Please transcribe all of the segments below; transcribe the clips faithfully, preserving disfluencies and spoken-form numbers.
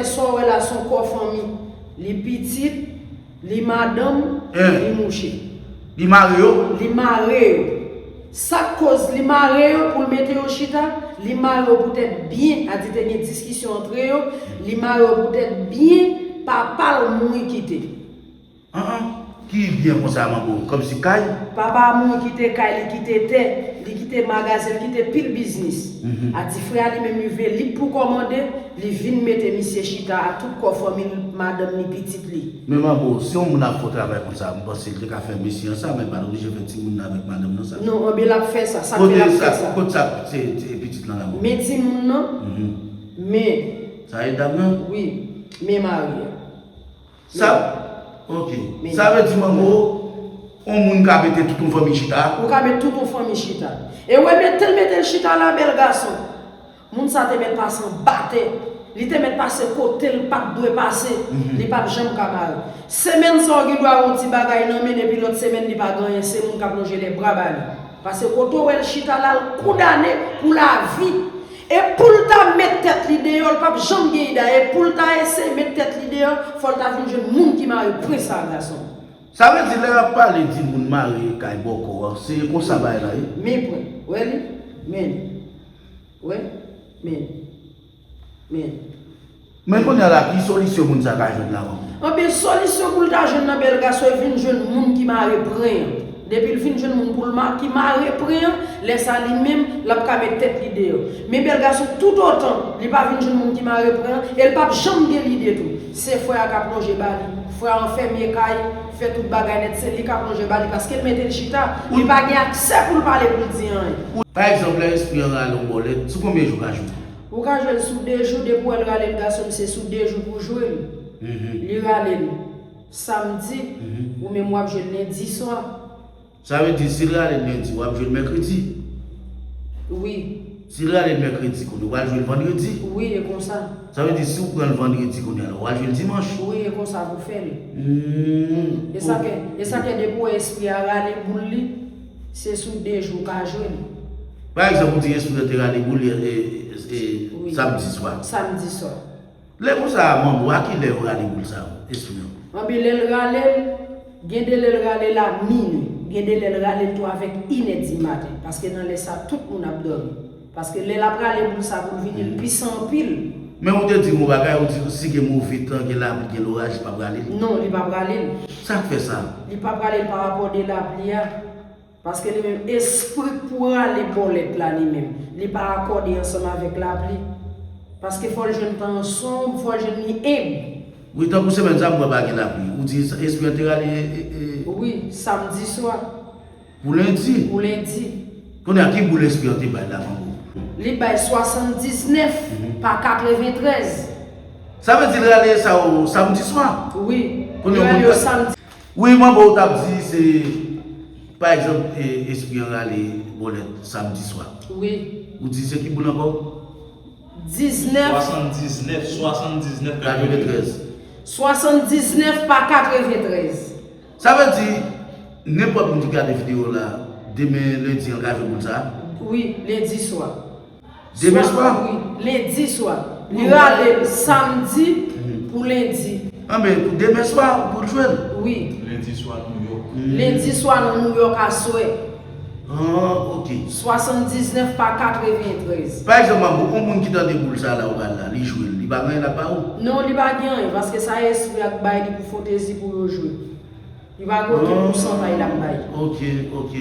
Sa w wè la se yon kò fanmi. Li pitit, li madanm, li mouche. Li mare yo? Li mare yo. Sa k koz li mare yo pou l mete yo chita? Li mare yo poutèt byen, a di te gen diskisyon antre yo, li mare yo poutèt byen papa l mouri kite. An an, ki byen konsa manbo, kòmsi kay? Papa a mouri kite kay, li kite tè, li kite magazen, li kite pil biznis. A di frè a li menm li vle li pou kòmande, li vin mete misye chita a tout kò fanmi l, madanm li, pitit li. Men manbo, si yon moun ap fè yon travay konsa, m panse li te ka fè mesye an sa, men pa oblije fè timoun nan avèk madanm nan sa. Non, anben l ap fè sa, sa k fè l ap fè sa. Kote sa, se pitit lan la manbo? Men timoun nan, men. Sa e dam nan? Wi, men mari a. Sa, ok. Sa vle di manbo, yon moun ka mete tout yon fanmi chita? Ou ka met tout yon fanmi chita. E wè mete l mete l chita la bèl gason. Moun sa te mèt pase anba tè. Li te mèt pase kote l pa t dwe pase. Li p ap janm ka mare. Semèn sa w gen dwa yon ti bagay nan men epi lòt semèn li pa gen anyen. Se moun k ap lonje lè bra ba li. Paske kote w wè l chita la, l kondane pou lavi. E pou l ta met tèt li deyò, l p ap janm gen ida. E pou l ta eseye met tèt li deyò, fò l ta vin jwenn moun ki mare pwen sa a gason. Sa vle di lè y ap pale di moun mare kay bòkò a, se konsa bagay la ye? Men pwen. Wè li? Men. Wè? Men. Men. Men kounye a la, ki solisyon moun sa ka jwenn la manbo? Anben, solisyon pou l ta jwenn nan bèl gason, e vin jwenn moun ki mare pwen an. Depi l fin jwenn moun pou l ma, ki mare pwen an, lè sa li menm, l ap ka met tèt li deyò. Men bèl gason, toutotan li pa vin jwenn moun ki mare pwen an, e l p ap janm gen lide tou. Se frè a k ap lonje ba li. Frè a anfèmye kay, fè tout bagay nèt, se li k ap lonje ba li, paske l mete l chita, li pa gen aksè pou l pale pou l di anyen. Pa egzanp, lè espri an rale yon bòlèt, sou konbyen jou w ka jwe? Ou ka jwe l sou de jou, depi w wè l rale l gason m, se sou de jou pou w jwe l. Li rale l samdi, ou menm w ap jwe l lendi swa. Sa vle di, si l rale l lendi, w ap jwe l mèkredi? Wi. Si l rale l mèkredi, kounye a w al jwe l vandredi? Wi, e konsa. Sa vle di, si w pran l vandredi, kounye a la, w al jwe l dimanch? Wi, e konsa pou fè l. E sa ke, e sa ke depi w wè espri a rale boul li, se sou de jou w ka jwe l. Pa egzanp, ou di espri an te rale boul li, e, e, e, samdi swa. Samdi swa. Lè konsa, manbo, a kilè yo rale boul sa yo, espri an? Anben, lè l rale l, gen de lè l rale l a minwi, gen de lè l rale l tou avèk inèdi maten, paske nan lè sa, tout moun ap dòmi. Paske lè l ap rale boul sa pou l vini, l pisan anpil. Men ou te di m yon bagay, ou di si gen move tan, gen lapli, gen loraj, li p ap rale l? Non, li p ap rale l. Sa k fè sa? Li p ap rale l parapò de lapli a. Paske li menm, espri k pou rale bòlèt la li menm, li pa akòde ansanm avèk lapli. Paske fò l jwenn tan an sonb, fò l jwenn li enb. Wi, tankou semèn sa, m wè pa gen lapli. Ou di sa, espri an te rale, e, e, e. Wi, samdi swa. Pou lendi? Pou lendi. Kounye a, ki boul espri an te bay la, manbo? Li bay swasanndiznèf pa katreventrèz. Sa vle di l rale sa yo samdi swa? Wi, li rale yo samdi. Wi, manbo, w t ap di se, pa egzanp, e, espri an rale bòlèt samdi swa. Wi. Ou di se ki boul ankò? Diznèf. Swasanndiznèf, swasanndiznèf, katreventrèz. Swasanndiznèf pa katreventrèz. Sa vle di, nenpòt moun ki gade videyo la, demen lendi an ka jwe boul sa a? Wi, lendi swa. Demen swa? Wi, lendi swa. Li rale l samdi pou lendi. Anben, pou demen swa, pou l jwe l? Wi. Lendi swa Nouyòk. Lendi swa nan Nouyòk aswè. Ah, ok. Swasanndiznèf pa katreventrèz. Pa egzanp, manbo, yon moun ki tande boul sa la, ou pral la, li jwe l, li pa gen anyen l ap ba ou? Non, li pa gen anyen, paske sa espri a k bay li pou fantezi pou yo jwe. Li pa gen okenn pousantay l ap bay. Ok, ok.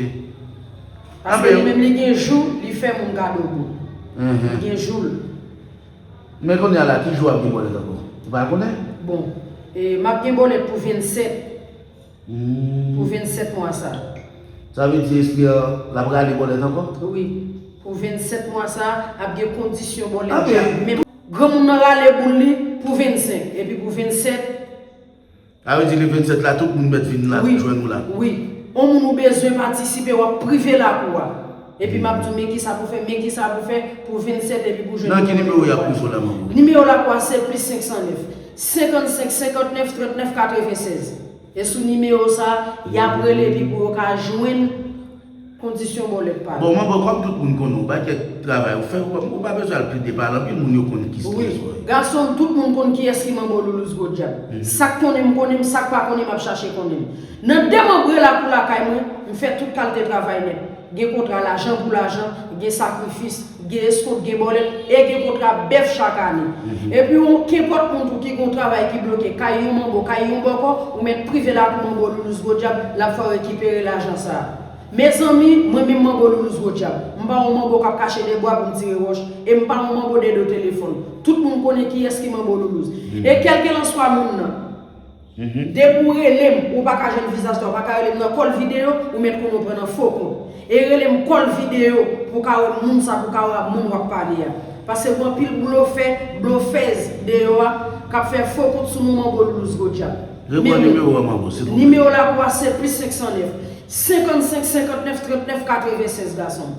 Paske li menm li gen jou, li fè moun kado boul. Li gen jou l. Men kounye a la, ki jou w ap gen bòlèt ankò? Ou pa konnen? Bon, e, m ap gen bòlèt pou vennsèt. Pou vennsèt mwa sa. Sa vle di espri an, l ap rale bòlèt ankò? Wi. Pou vennsèt mwa sa, ap gen kondisyon bòlèt djab. Men granmoun nan rale boul li pou vennsenk. Epi pou vennsèt, Sa vle di le vennsèt la, tout moun mèt vin la, wi, jwenn ou la. Wi. On moun ou bezwen patisipe, w ap prive lakou a. Epi m ap di w, men kisa pou fè, men kisa pou fè, pou vennsèt epi pou jwenn. Nan ki nimewo y ap prive w la, manbo? Nimewo lakou a se plis senk san nèf, senkannsenk, senkannèf, trannèf, katrevensèz. E sou nimewo sa, y ap rele epi pou yo ka jwenn Kondisyon bòlèt pa. Bon, manbo, kòm tout moun konnen w, ou pa kèk travay ou fè, ou pa, ou pa bezwen al plede pale, anpil moun yo konn ki Wi, stres ou ye. Gason m, tout moun konn kiyès ki manbo Loulous Gwo Dyab. Sa k konnen m, konnen m, sa k pa konnen m, ap chache konnen m. Nan demanbre la pou lakay mwen, m fè tout kalte travay nèt. Gen kontra lajan pou lajan, gen sakrifis, gen eskont, gen bòlèt, e gen kontra bèf chak ane. Epi, yon kenpòt moun tou ki gen yon travay ki bloke, kay yon manbo, kay yon bòkò, ou mèt prive lakou manbo Loulous Gwo Dyab, l ap fè w rekipere lajan sa a. Mezanmi, mwen menm manbo Loulous Gwo Dyab. M pa yon manbo k ap kache de bwa pou m tire wòch, e m pa yon manbo de do telefòn. Tout moun konnen kiyès ki manbo Loulous. E kèlkelanswa moun nan, depi w rele m, ou pa ka jwenn vizaj sa, ou pa ka rele m nan kòl videyo, ou mèt konnen w pran nan fo kont. E rele m kòl videyo pou w ka wè moun sa, pou w ka wè moun w ap pale a. Paske gen anpil blofè, blofèz deyò a, k ap fè fo kont sou nou manbo Loulous Gwo Dyab. Repran nimewo a, manbo, silvouplè. Nimewo lakou a se plis senk san nèf, senkannsenk, senkannèf, trannèf, katrevennsèz, gason m.